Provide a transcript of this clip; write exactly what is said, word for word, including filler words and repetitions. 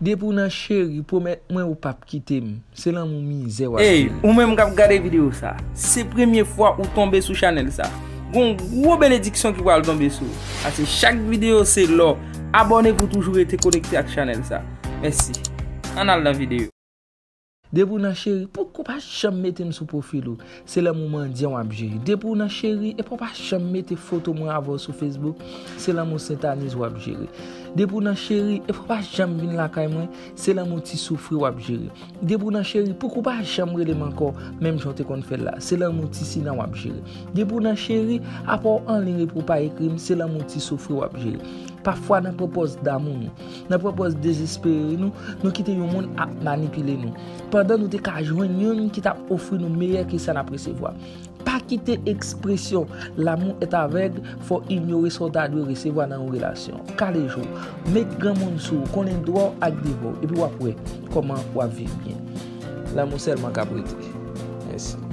Depi w nan cheri, pwomèt mwen ou p ap kite m. Se lanmou mizè w ap Ey, jere. Ou menm k ap gade videyo sa, se premye fwa ou tonbe sou chanèl sa, gon gwo benediksyon ki pral tonbe sou ou. Paske chak videyo se lò. Abòne pou toujou rete konekte ak chanèl sa. Mèsi. Ann al nan videyo. Depi w nan cheri, pouki w pa janm mete m sou pwofil ou? Se lanmou mandyan w ap jere. Depi w nan cheri, epi w pa janm mete foto mwen avè w sou Facebook, se lanmou sentaniz w ap jere. Depi w nan cheri, epi w pa janm vin lakay mwen, se lanmou ti soufri w ap jere. Depi w nan cheri, pouki w pa janm rele m ankò, menm jan w te konn fè l la? Se lanmou ti sinan w ap jere. Depi w nan cheri, apa w anliy epi w pa ekri m, se lanmou ti soufri w ap jere. Pafwa nan pran pòz damou nou, nan pran pòz dezespere nou, nou kite yon moun ap manipile nou. Pandan nou te ka jwenn youn ki t ap ofri nou meyè ke sa n ap resevwa. Pa kite ekspresyon l'amour est aveugle fè w inyore sa w ta dwe resevwa nan yon relasyon. Kale je w, met granmoun sou ou, konnen dwa w ak devwa w, epi w ap wè kòman w ap viv byen. Lanmou sèlman k ap rete. Mèsi.